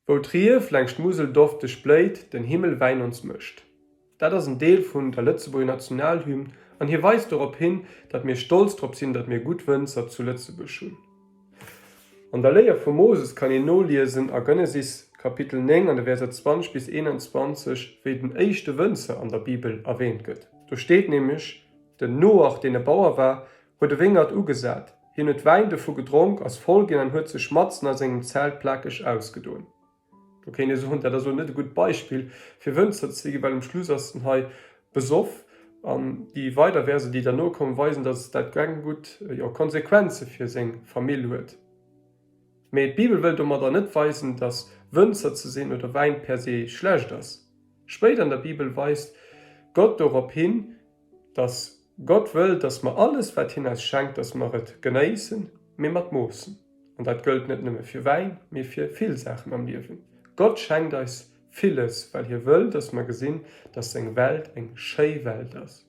Wou d'Rief laangscht d'Musel dofteg bléit, den Himmel Wäin ons mécht. Dat ass en Deel vun der Lëtzebuerger Nationalhymn an hie weist dorop hin, datt mir stolz drop sinn, datt mir gutt Wënzer zu Lëtzebuerg hunn. An der Léier vum Moses kann een noliesen a Genesis Kapitel 9 an de Verser 20 bis 21, wéi den éischte Wënzer an der Bibel erwähnt gëtt. Do steet nämlech, Den Noach, deen e Bauer war, huet e Wéngert ugesat. Hien huet Wäin dovu gedronk, ass voll ginn an huet sech matzen a sengem Zelt plakeg ausgedoen. Do kéint ee soen, dat ass elo net e gutt Beispill fir Wënzer ze ginn, well um Schluss ass en hei besoff. An déi weider Verser, déi derno kommen, weisen, datt dat keng gutt, jo, Konsequenze fir seng Famill huet. Mee d'Bibel wëll domadder net weisen, datt Wënzer ze sinn oder Wäin per se schlecht ass. Spéider an der Bibel weist Gott dorop hin, Dass Gott wëll, dass mer alles, wat hien eis schenkt, dass mer et genéissen, mee mat Moossen. An dat gëllt net nëmme fir Wäin, mee fir vill Saachen am Liewen. Gott schenkt eis villes, well hie wëll, dass mer gesinn, dass seng Welt eng schéi Welt ass.